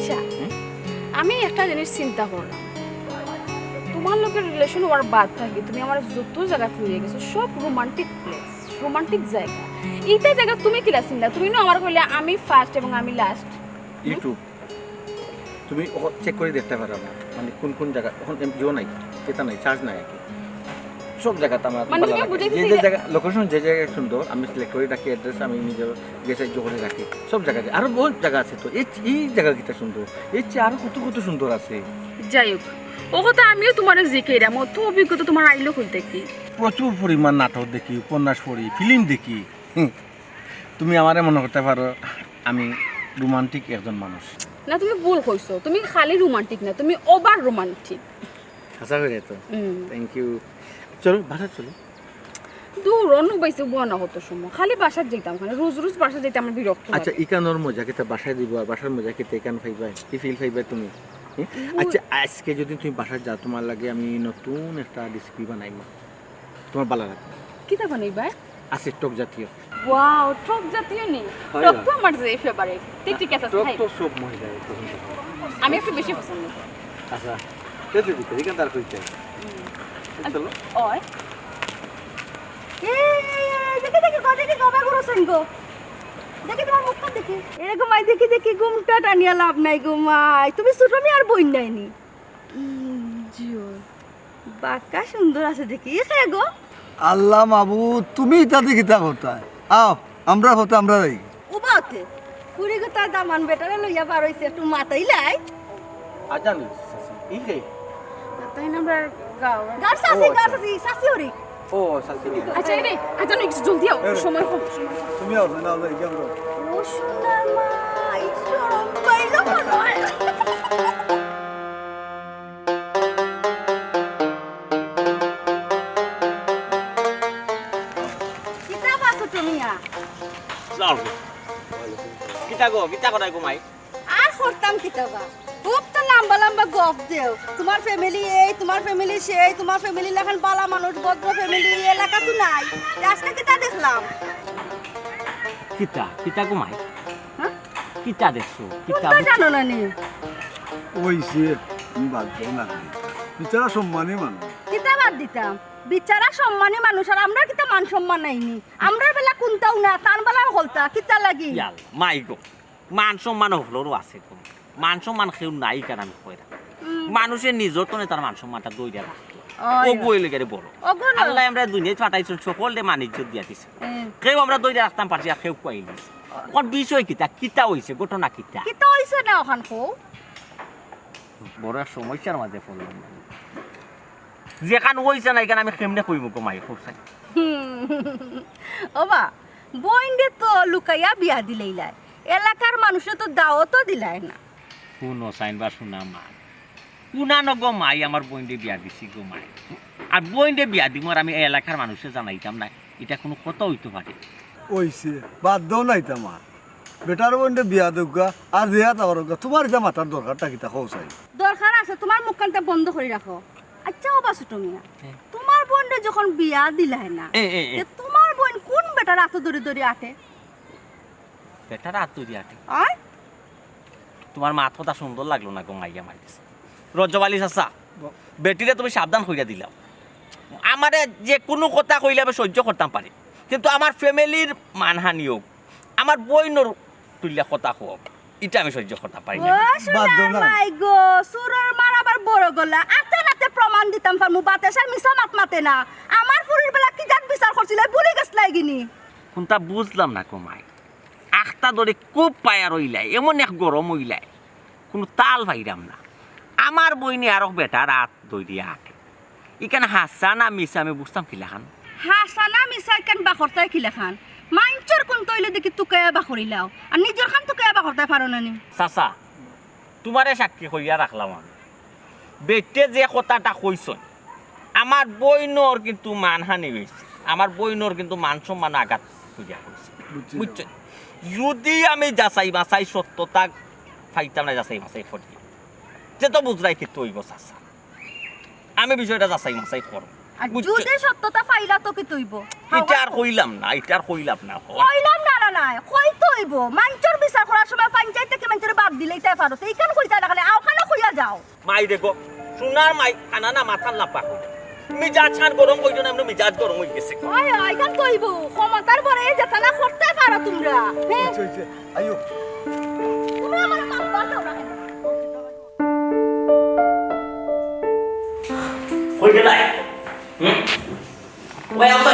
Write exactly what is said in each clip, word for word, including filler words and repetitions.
আচ্ছা, আমি একটা জিনিস চিন্তা করলাম, তোমার লগে রিলেশন হওয়ার বাদ থাকি তুমি আমার যত জায়গা ঘুরিয়ে গেছো, সব রোমান্টিক প্লেস, রোমান্টিক জায়গা। এইটা জায়গা তুমি কিলা চিনলা? তুমি না আমার কইলে আমি ফার্স্ট এবং আমি লাস্ট। ইউটিউব তুমি চেক করে দেখতে পারো না, মানে কোন কোন জায়গা। এখন জিও নাই, এটা নাই, চার্জ নাই আর কি। সব জায়গাতে আমার মানে ভালো তুমি লাগে। বুঝাইতে যে যে চাইলে জায়গা, লোকেশন যে জায়গায় সুন্দর, আমি সিলেক্ট করে রাখি, অ্যাড্রেস আমি নিজের গেছে জোরে রাখি। সব জায়গাতে আরো বহুত জায়গা আছে তো, এই এই জায়গা কিটা সুন্দর, এর চেয়ে আরো কত কত সুন্দর আছে। যাই হোক, ও কথা আমিও তোমার জিকেরাম, অত অভিজ্ঞতা তোমার আইলো কই থাকি? প্রচুর পরিমাণ নাটক দেখি, উপন্যাস পড়ি, ফিল্ম দেখি। হুম। তুমি আমারে মনে করতে পারো আমি রোমান্টিক একজন মানুষ। না, তুমি ভুল কইছো, তুমি খালি রোমান্টিক না, তুমি ওভার রোমান্টিক। হাছা কইরে তো। হুম। Thank you. চলো, বাসাত চলো। দূর, অন্য বাইসে বউ না হতো সময়। খালি বাসাত যাইতাম, মানে রোজ রোজ বাসাত যাইতে আমার বিরক্ত লাগে। আচ্ছা, ইকানোর মজা কিতা বাসাত দিবো, আর বাসার মজা কিতা ইকান পাইবা? কি ফিল পাইবা তুমি? হুম? আচ্ছা, আজকে যদি তুমি বাসাত যাও, তোমার লাগি আমি নতুন একটা রেসিপি বানাইমু। তোমার ভালা লাগবো। কিতা বানাইবা? আছে টক জাতীয়। ওয়াও, টক জাতীয় নি? হয় টক না। তো আমার যে ফেভারিট। তে ঠিক আছে, টক খাই। তো সব মহিলার পছন্দ হয়। আমি একটু বেশি পছন্দ করি। আচ্ছা, তে যদি করি, এখান তার কইতে। হুম। চলো। ওই। এই, এই, এই, দেখি, দেখি, গো, দেখি, গো, বাবা, গরু সঙ্গ। দেখি তোমার মুখটা দেখি। এরকম আই দেখি, দেখি, ঘুমটা টানিয়া লাভ নাই গো মাই। তুমি ছোট মিয়ার বইন নাইনি? উম, জিও। বাক্কা সুন্দর আছে দেখি। এ কে গো? আল্লাহ মাবুদ, তুমি ইতা দি কিতা করতায়? আও, আমরা হতে আমরা যাই। উবাতে, ফুরি গো তার দামান বেটারে লইয়া বার হইছে, একটু মাতাইলাই। আজান হইছে, চাচি। এই রে। তাই না আমরা গাও। গার চাচি, ও, গার আচ্ছা। চাচি, চাচি হরি। ও, চাচি হরি। আচ্ছা, এই রে, আজান হইছে, জলদি আও, এই রে। সময় কম, সময় কম। তুমি আও, না, না, এই যে আমরা। ও সোনা মা, এই শরম পাইলো মনে হয়। কিতা বাসো তুমি আ? আসসালামু আলাইকুম। কিতা গো, কিতা করাই গো মাই? আর করতাম কিতা বা? খুব তো লম্বা লম্বা গপ দেও। তোমার ফ্যামিলি এই, তোমার ফ্যামিলি সেই, তোমার ফ্যামিলি লাখান বালা মানুষ, ভদ্র ফ্যামিলি এই এলাকা তো নাই। তে আজকে কিতা দেখলাম? কিতা, কিতা গো মাই? হ্যাঁ? কিতা দেখছো? কিতা কোনটা বুঝছো? জানো না নি? ওই সে, তুমি বাদ দাও না। বিচারা সম্মানী মানুষ। কিতা বাদ দিতাম? বিচারা সম্মানী মানুষ, আর আমরা কিতা মান সম্মান নাইনি? আমরার বেলা কোনটাও না, তান বেলা হকলতা, কিতা লাগি? ইয়াল, মাই গো, মান সম্মান হকলরও আছে গো। মান সম্মান কেউ নাই, কারণ আমি কই না। হুম। মানুষে নিজর তনে তার মান সম্মানটা ধইরা রাখতো। ওই। ওগু অইলে গেলে বড়। ওগু না। আল্লায় আমরারে দুনিয়াত পাঠাইছইন, হকলরে মান ইজ্জত দিয়া দিছইন। হুম। কেউ আমরা ধইরা রাখতাম পারছি, আর কেউ কই নিছে। ওর বিষয় কিতা? কিতা হইছে? ঘটনা কিতা? কিতা হইছে না ওখান কও? বড় এক সমস্যার মাঝে পড়লাম। যেখান হইছে না, এখান আমি কেমনে কইমু গো মাই, কও চাই। হুম। ও বা, বইনরে তো লুকাইয়া বিয়া দিলাইলায়। এলাকার মানুষরে তো দাওয়াতও দিলায় না। হুনো চাইন বা সোনা মা। কুনানো গো মাই, আমার বইনরে বিয়া দিছি গো মাই। আর বইনরে বিয়া দিমু আর আমি এলাকার মানুষরে জানাইতাম না, ইটা কুনু কথা অইতো পারে? অইছে, বাদ দেও না ইতা মা। বেটার বইনরে বিয়া দেউক্কা, আর যেতা করউক্কা, তোমার ইতা মাতার দরকারটা কিতা কও চাই? দরকার আছে, তোমার মুখখানতা বন্ধ করি রাখো। আচ্ছা, ও বা ছোট মিয়া, হ্যাঁ। তোমার বইনরে যখন বিয়া দিলায় না, এ, এ, এ। তে তোমার বইন কুন বেটার আতো ধরি ধরি আটে? বেটার আতো ধরি আটে? আয়? তোমার মাত কথা সুন্দর লাগলো না গো মাই, আমার গেছে। রজব আলী চাচা, ব- বেটিরে তুমি সাবধান কইরা দিলাও। আমারে যে কুনু কথা কইলে আমি সইজ্য করতাম পারি, কিন্তু আমার ফ্যামিলির মানহানি অউক, আমার বইনর তুলিয়া কথা কউক, ইটা আমি সইজ্য করতাম পারি না। ও সোনা মাই গো, চুরর মার আবার বড় গলা, আতে নাতে প্রমাণ দিতাম পারমু, বাতাসে মিছা মাত মাতে না। আমার ফুরির বেলা কি জাত বিচার করছিলায়, ভুলি গেছলায় গিনি? কুনতা বুঝলাম না গো মাই। আখতা ধরি খুব পায়ার অইলায়, এমন এক গরম অইলায়, কুনু তাল পাইরাম না। আমার বইনে আরক বেটার আত ধরিয়া আটে। ইখান হাছা না মিছা আমি বুঝতাম কিলাখান? হাছা না মিছা ইখান বাখরতায় কিলাখান? মাইনষর কুনতা অইলে দেখি তুকাইয়া বাখরিলাও, আর নিজরখান তুকাইয়া বাখরতায় পারো না নি? চাচা, তোমারে সাক্ষী করিয়া রাখলাম আমি। বেটে যে কথাটা কইছইন, আমার বইনর কিন্তু মানহানি অইছে, আমার বইনর কিন্তু মান সম্মান আঘাত করিয়া কইছে। বুঝছি। বুঝছো? যদি আমি যাচাই বাছাই সত্যতা পাইতাম না, যাচাই বাছাই করি, তে তো বুঝরায় কিতা অইবো চাচা। আমি বিষয়টা যাচাই বাছাই করমু। আর বুঝছো? যদি সত্যতা পাইলা তো কিতা অইবো? ইটা আর কইলাম না, ইটা আর কইলাম না। কইলাম না, না, নাই, কইতে অইবো। মাইনষর বিচার করার সময় পঞ্চায়েত থাকি মাইনষরে বাদ দিলাইতায় পারো। তে ইখান কইতায় না, খালি অউখানও কইয়া যাও। মাই দেখো, সোনার মাই, কানা না মাথার না পাকো। মিজাজ খান গরম অইতো না, এমনে মিজাজ গরম অই গেছে। অয়, অয়, ইখান কইবো। ক্ষমতার বলে যেতা না করতায় পারো তুমরা। হ্যাঁ? অইছে, অইছে। আইও। তুমরা আমারে মাফ করি দেও না। কই গেলায়? হুম? ওই আও তো।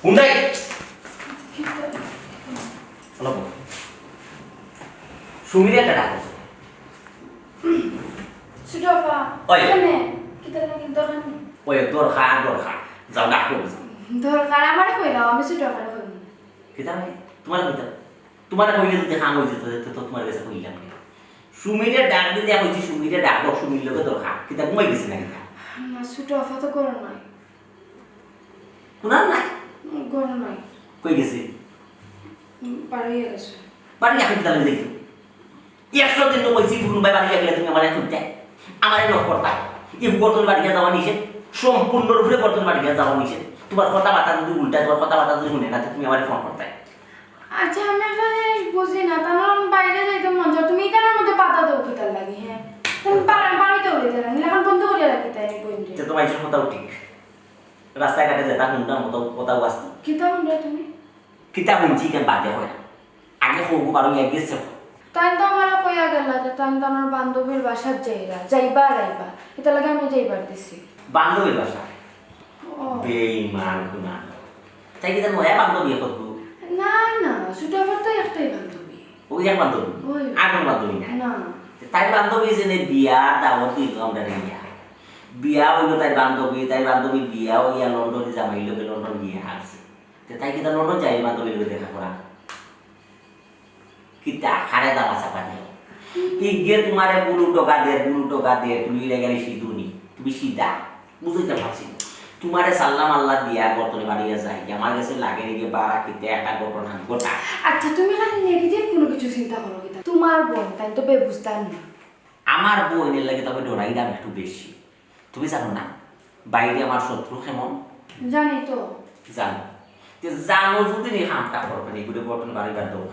হুন্ডাই। হ্যালো। সুমিরে একটা ডাক আছে। ছোট আপা, ওই। এখানে। কিতা লাগে দরকার নি? ওই দরকার, দরকার। যাও ডাক করো। দরকার আমারে কইলাও, আমি ছোট আপারে কইমু না। কিতা লাগে? তুমারে কইতাম। তুমারে কইলে যদি কাম অইযিতো, তে তো তুমার গেছে কইলাম না। সুমিরে ডাক দিয়া কইছি, সুমিরে ডাক দেও, সুমির লগে দরকার। কিতা ঘুমাই গেছে না কিতা? না, ছোট আপা তো ঘরো নাই। কুনান নাই? উম, ঘরো নাই। কই গেছে? উম, বারইয়া গেছে। বারইয়া কিতা লাগি যাইতো? একশো দিন তো কইছি, কুনবায় বারইয়া গেলে তুমি আমারে খুঁজতায়। আমারে knock করতায়। ই ঘর তনে বারইয়া যাওয়া নিষেধ। সম্পূর্ণ রূপে ঘর তনে বারইয়া যাওয়া নিষেধ। তুমার কথাবার্তা যদি উল্টায়, তুমার কথাবার্তা যদি হুনে না, তে তুমি আমারে ফোন করতায়। আচ্ছা, আমি একটা জিনিস বুঝি না, তার মানে আমি বাইরে যাইতে মন চায়, তুমি ইখানর মধ্যে বাধা দেও কিতার লাগি, হ্যাঁ? তুমি বাড়ি, বাড়িতে উঠে যাবেন, এখন বন্ধ করিয়া রাখি তাই আমি বইনরে। তে তো মাইনষর কথাও ঠিক। রাস্তাঘাটে যেতা হুনরাম, অতা, অতাও বাস্তব। কিতা হুনরায় তুমি? কিতা হুনছি, ইখান বাদে কইরাম। আগে কওগু বারইয়া গেছে। তাইন তো আমারে কইয়া গেলা যে তাইন তো আমার বান্ধবীর বাসাত যাইরা, যাইবা আর আইবা। ইতার লাগি আমি যাইবার দিছি। বান্ধবীর বাসা? ও। বেইমান কুনান। তাই কিতা নয়া বান্ধবী করবো? না, না, ছোট আপার তো একটাই বান্ধবী। ওই এক বান্ধবী? ওই। আর কোনো বান্ধবী নাই? না। তাইর বান্ধবী যেনে বিয়া দাওয়াত দিল আমরারে। বিয়া অইলো তাইর বান্ধবী, তাইর বান্ধবী বিয়া অইয়া লন্ডনে জামাইর লগে লন্ডন গিয়া হারছে। তে তাই কিতা লন্ডন যাইর বান্ধবীর লগে দেখা করা? কিতা খারে দামা চাপা দিও? ইগে তুমারে বুলু টকা দে, বুলু টকা দে, তুমি ইলা গেলে সিধু নি, তুমি সিধা। বুঝাইতাম পারছি না। তুমারে সাল্লা মাল্লা দিয়া ঘর তনে বারইয়া যাই, আমার গেছে লাগে নি যে বারা কিতা একটা ঘটনা ঘটা। আচ্ছা, তুমি খালি negative কুনু কিছু চিন্তা করো কিতা? তুমার বইন, তাইন তো বেবুঝ তাইন না। আমার বইনর লাগি তো আমি ডরাইরাম একটু বেশি। তুমি জানো না, বাইরে আমার শত্রু কেমন? জানি তো। জানো। তে জানো যদি নি কামটা করো, কেনে ঘর তনে বারইবার দেও।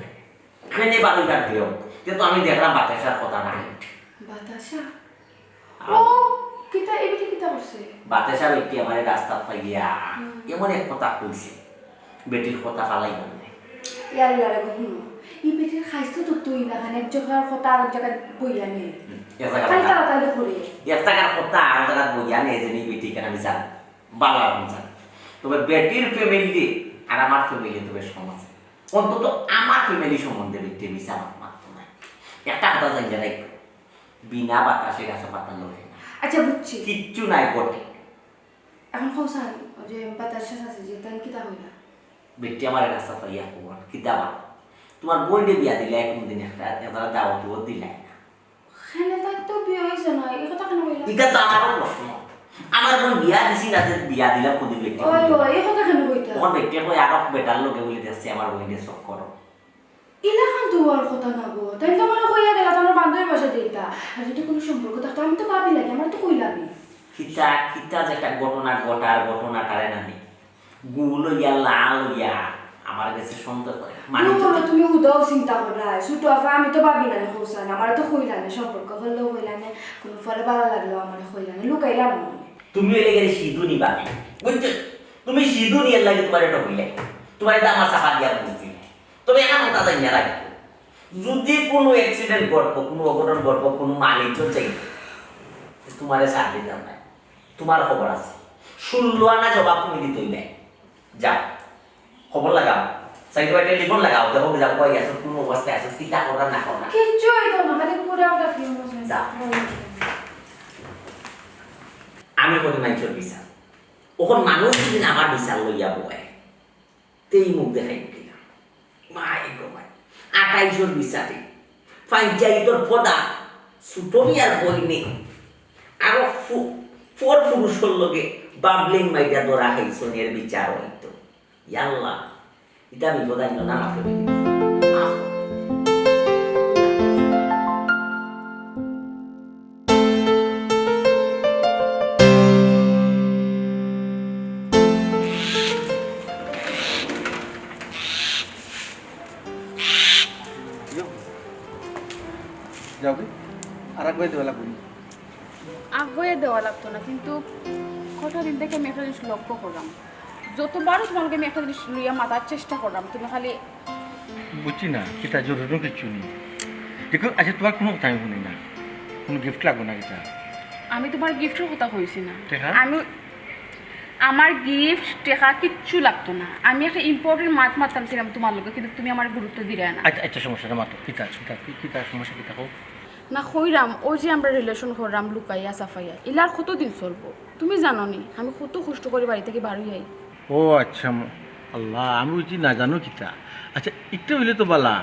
কেনে বারইবার দেও। তে তো আমি দেখরাম বাতাসর কথা নাই। বাতাসা? আর ও, কিতা, এ বেটি কিতা করছে? বাতাসা বেটি আমারে রাস্তাত পাইয়া হুম। এমন এক কথা কইছে। বেটির কথা ফালাই মানে। ইয়াল্লা রে গো, হুনো। ই বেটির খাইছলত তো তুই না, মানে এক জাগার কথা আরক জাগাত বইয়া নে। হুম, এক জাগার খালি কথা। তাড়াতাড়ি করে। এক জাগার কথা আরক জাগাত বইয়া নে, যে ই বেটি কেন আমি জানি। বালা রকম জানি। তবে বেটির family আর আমার family তবে সমান। অন্তত আমার family সম্বন্ধে বেটি মিছা মাত মাততো নায়। একটা কথা জানি রাখো, বিনা বাতাসে গাছে পাতা লড়ে না। আচ্ছা, বুঝছি। কিচ্ছু নাই ঘটে। এখন কও চাইন, ওই যে বাতাসা আছে যে, তাইন কিতা কইলা? বেটি আমারে রাস্তাত পাইয়া কইন, কিতা বা? তুমার বইনরে বিয়া দিলায় কুনদিন একটা, একটা দাওয়াত দিলায় না। কেনে তাইর তো বিয়া অইছে না, ই কথা কেনে কইলা? ইটা তো আমারও প্রশ্ন। আমার বইন বিয়া দিছি না, যে বিয়া দিলাম কুনদিন বেটি? ওই, ওই, ই কথা কেনে কইতা? অখন বেটি কয় আরক বেটার লগে বুলি দেখছে আমার বইনরে চক্করো। ইলাখান তো অওয়ার কথা না গো। তাইন তো আমারে কইয়া গেলা, তুমার বান্ধবীর বাসাত যাইতা। আর যদি কুনু সম্পর্ক থাকতো, আমি তো ভাবি লাগি, আমারে তো কইলা নি। কিতা, কিতা যে একটা ঘটনা ঘটার, ঘটনা তারে না নি। গু লইয়া, লা লইয়া, আমার গেছে সন্দেহ করে। মানে দূর তো অইলো, তুমি হুদাও চিন্তা কররায়। ছোট আফা, আমি তো ভাবি না নি, কও চাইন। আমারে তো কইলা নি, সম্পর্ক করলেও কইলা নি, কুনু ফলে ভালা লাগলেও আমারে কইলা নি, লুকাইলা না মনে। তুমি অইলে গেলে সিধু নি ভাবি, বুঝছো? তুমি সিধু নি, এর লাগি তুমারে ঠকাইলে, তুমারে দামা চাপা দিয়া বুঝ দিলে। তবে একটা কথা জানিয়া রাখো, যদি কুনু accident ঘটবো, কুনু অঘটন ঘটবো, কুনু মানিজ্য চাই, তুমারে ছাড় দিতাম না। তুমার খবর আছে, ষোলো আনা জবাব তুমি দিতে অইবে। যাও, খবর লাগাও, সাইডে বাইরে টেলিফোন লাগাও, দেখো যাও কই আছো, কুনু অবস্থায় আছো, কিতা কররা না কররা। কিচ্ছু অইতো না, খালি পুরা ওটা কি মনে হয়। যাও। আমি করি মাইনষর বিচার। অখন মানুষ যদি আমার বিচার লইয়া বয়, তেই মুখ দেখাইব কিনা? মাই গো মাই। আটাইশর বিচারে পঞ্চায়েতর প্রধান ছোট মিয়ার বইনে আরো ফু-, ফর পুরুষর লগে বাবলিং মাইরা ধরা খাইছইন, এর বিচার অইতো। ইয়াল্লা, ইটা বিপদ আইলো না আমার family। মাফ করো। যাও কি? আর আগুয়াই দেওয়া লাগবো নি? আগুয়াই দেওয়া লাগতো না, কিন্তু কতদিন থাকি আমি একটা জিনিস লক্ষ্য করলাম, যতবারও তুমার লগে আমি একটা জিনিস লইয়া মাতার চেষ্টা করলাম, তুমি খালি বুঝছি না, কিতা জরুরি কিচ্ছু নি। দেখো, আচ্ছা, তুমার কুনু কথা আমি হুনি না, কুনু গিফট লাগবো না কিতা? আমি তুমার গিফটর কথা কইছি না। টেকা? আমি, আমার গিফট, টেকা কিচ্ছু লাগতো না। আমি একটা ইম্পর্টেন্ট মাত মাততাম ছিলাম তুমার লগে, কিন্তু তুমি আমার গুরুত্ব দিরায় না। আচ্ছা, আচ্ছা, সমস্যা না, মাতো। কিতা, কিতা, কি, কিতা সমস্যা, কিতা কও? না কইরাম, অউ যে আমরা রিলেশন কররাম লুকাইয়া ছাপাইয়া, ইলা আর কতদিন চলবো? তুমি জানো নি আমি কত কষ্ট করি বাড়ি থাকি বার অই আই। ও আচ্ছা, ম-, আল্লাহ, আমি বুঝি না জানো কিতা। আচ্ছা, একটু অইলে তো বালা,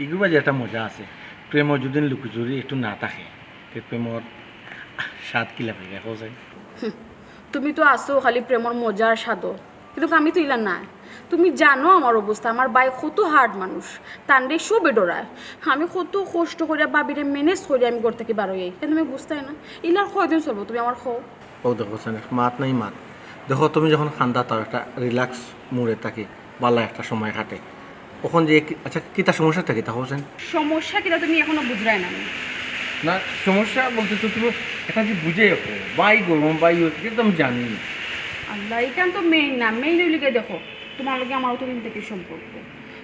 ইগুর মাঝে একটা মজা আছে। প্রেমর যদি লুকোচুরি একটু না থাকে, তে প্রেমর স্বাদ কিলা পাইবা, কও চাই? হুম, তুমি তো আছো খালি প্রেমর মজার স্বাদো, কিন্তু আমি তো ইলা নায়। তুমি জানো আমার অবস্থা, আমার ভাই কত হার্ড মানুষ, তানরে সবে ডরায়। আমি কত কষ্ট করিয়া ভাবিরে ম্যানেজ করি আমি ঘর থাকি বার অই আই, কিন্তু তুমি বুঝতায় না। ইলা আর কয়দিন চলবো তুমি আমার কও? ও দেখো, সানি, মাত নাই মাত। দেখো, তুমি যখন কান্দাত, তার একটা রিল্যাক্স মুডে থাকি, বালা একটা সময় কাটে। অখন যে কি, আচ্ছা, কিতা সমস্যা থাকে, তা হোসেন? সমস্যা কিতা তুমি এখনো বুঝরায় না নি? না, সমস্যা বলতে তো তুমি একটা যে বুঝে রাখো, ভাই গরম, ভাই ওর, এটা তো আমি জানি। আল্লাহ, ইখান তো মেইন না, মেইন অইলো গিয়া দেখো, তুমার লগে আমার অতদিন থাকি সম্পর্ক,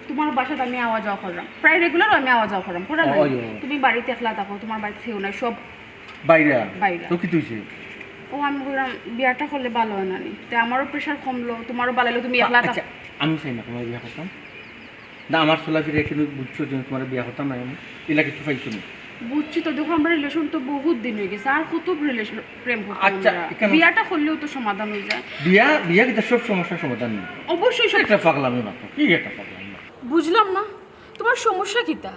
তুমার বাসাত আমি আওয়া যাওয়া কররাম, প্রায় রেগুলার আমি আওয়া যাওয়া কররাম, কররাম না নি? ওই, ওই। তুমি বাড়িত একলা থাকো, তুমার বাড়িত কেউ নাই, সব বাইরা? বাইরা। তো কিতা অইছে? ও, আমি কইরাম, বিয়াটা করলে ভালা অয় না নি? তে আমারও প্রেশার কমলো, তুমারও ভালা অইলো, তুমি একলা থাকো। আচ্ছা, আমি চাই না তুমার বিয়া করতাম। না, আমার চলাফিরা কিন্তু বুঝছো যে তুমার বিয়া করতাম না আমি। ইলা কিচ্ছু পাইছো না। বুঝছি তো, দেখো, আমরা রিলেশন তো বহুত দিন অই গেছে, আর কত রিলেশন, প্রেম করতাম আচ্ছা, আমরা? এখানে বিয়াটা করলেও তো সমাধান অই যায়। বিয়া, বিয়া কিতা সব সমস্যার সমাধান নি? অবশ্যই সব। একটা পাগলামি মাত্র, কি একটা পাগলামি মাত্র। বুঝলাম না, তুমার সমস্যা কিতা?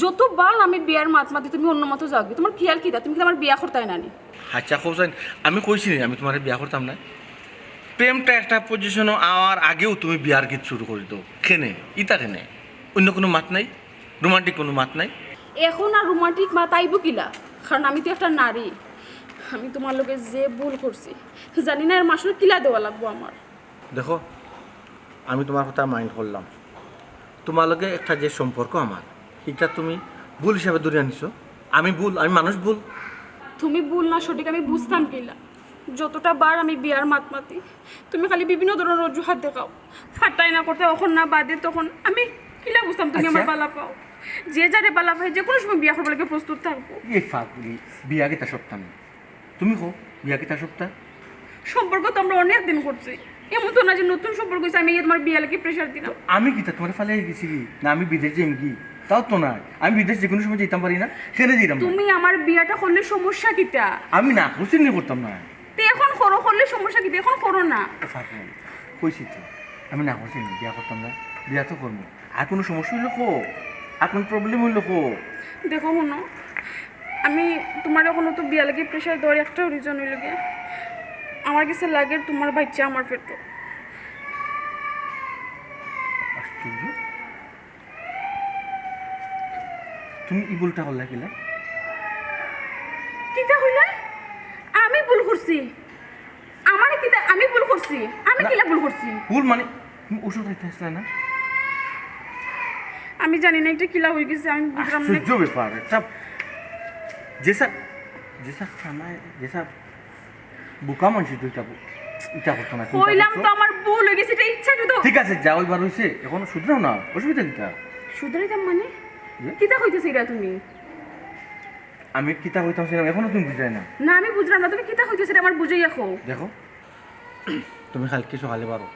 যতবার আমি বিয়ার মাত মাতি তুমি অন্য মাতো যাওগি, তুমার খিয়াল কিতা? তুমি কিতা আমারে বিয়া করতায় না নি? আচ্ছা, কও চাই, আমি কইছি নি আমি তুমারে বিয়া করতাম না? প্রেমটা একটা পজিশনো আওয়ার আগেউ তুমি বিয়ার গীত শুরু করি দেও। কেনে? ইতা কেনে? অইন্য কুনু মাত নাই? রোমান্টিক কুনু মাত নাই? অখন আর রোমান্টিক মাত আইবো কিলা? কারণ আমি তো একটা নারী। আমি তুমার লগে যে ভুল করছি, জানি না এর মাসুল কিলা দেওয়া লাগবো আমার। দেখো, আমি তুমার কথা মাইন্ড করলাম। তুমার লগে একটা যে সম্পর্ক আমার, ইটা তুমি ভুল হিসাবে ধরিয়া নিছো। আমি ভুল, আমি মানুষ ভুল। তুমি ভুল না সঠিক আমি বুঝতাম কিলা? যতটা বার আমি বিয়ার মাত মাতি, তুমি খালি বিভিন্ন ধরনর অজুহাত দেখাও। পারতায় না করতে, অখন না বাদে তখন। আমি কিলা বুঝতাম তুমি আমারে আচ্ছা। বালা পাও? যে যারে বালা পায়, যে কুনু সময় বিয়া করবার লাগি প্রস্তুত থাকবো। এই ফাগলি, বিয়া কিতা সপ্তাহ নি? তুমি কও, বিয়া কিতা সপ্তাহ? সম্পর্ক তো আমরা অনেক দিন করছি, এমন তো না যে নতুন সম্পর্ক অইছে আমি এই তুমার বিয়ার লাগি প্রেশার দিলাম। আমি কিতা তুমারে ফালাই গেছি কি? না আমি বিদেশ যাইমু কি? তাও তো না, আমি বিদেশ যে কুনু সময় যাইতাম পারি না, কেনে যাইতাম না। তুমি আমার বিয়াটা করলে সমস্যা কিতা? আমি না করছি নি, করতাম না। তে অখন করো, করলে সমস্যা কিতা? অখন করো না। ও ফাগল, কইছি তো, আমি না করছি নি, বিয়া করতাম না, বিয়া তো করমু। আর কুনু সমস্যা অইলে কও, আর কুনু প্রবলেম অইলে কও। দেখো হুনো, আমি তুমারে কুনু তো বিয়ার লাগি প্রেশার দেওয়ার একটাউ রিজন অইলো গিয়া, আমার গেছে লাগের তুমার বাইচ্চা আমার পেটো। আশ্চর্য, তুমি ই ভুলটা করলা কিলা? কিতা কইলা? আমি ভুল করছি? আমারে কিতা, আমি ভুল করছি? আমি না। কিলা ভুল করছি? ভুল মানে, তুমি ওষুধ খাইতে আসলে না? আমি জানি না এটা কিলা অই গেছে, আমি বুঝলাম না। আশ্চর্য ব্যাপার, একটা যেসা, যেসা খানায়, যেসা বোকা মানুষ তো ইটা, ইটা করতো না, তুমি ইটা কইলাম করছো। তো আমার ভুল অই গেছে, এটা ইচ্ছাকৃত। ঠিক আছে, যা অইবার অইছে, অখন শুধরাও না, অসুবিধা কিতা? শুধরাইতাম মানে? এ? কিতা কইতেছো এটা তুমি? আমি কিতা কইতাম ছিলাম, অখনো তুমি বুঝরায় না। না, আমি বুঝলাম না, তুমি কিতা কইতেছো এটা আমার বুঝাইয়া কও। দেখো, তুমি কালকে সকালে বারো,